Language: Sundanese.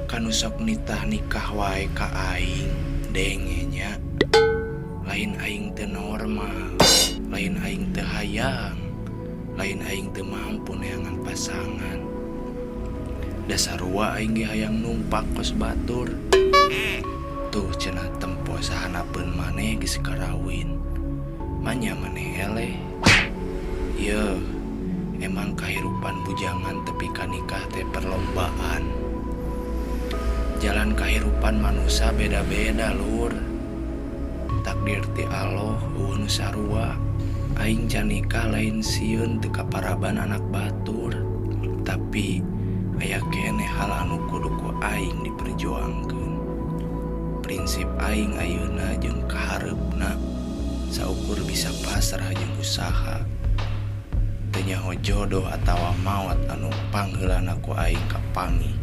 Ka nu sok nitah nikah wae ka aing, denge nya. Lain aing teu normal, lain aing teu hayang, lain aing teu mampu neangan pasangan. Da sarua aing ge hayang numpak kos batur. Tuh cenah tempo sahanapeun maneh geus karawin. Manya maneh eleh. Yeuh, emang kahirupan bujangan tepi ka nikah teh perlombaan. Jalan kahirupan manusa beda-beda, lur. Takdir ti Allah euweuh nu sarua. Aing can nikah lain sieun teu kaparaban anak batur, tapi aya keneh hal anu kudu ku aing diperjuangkeun. Prinsip aing ayeuna jeung kahareupna saukur bisa pasrah jeung usaha. Teu nyaho jodoh atawa maot anu pangheulana ku aing kapanggih.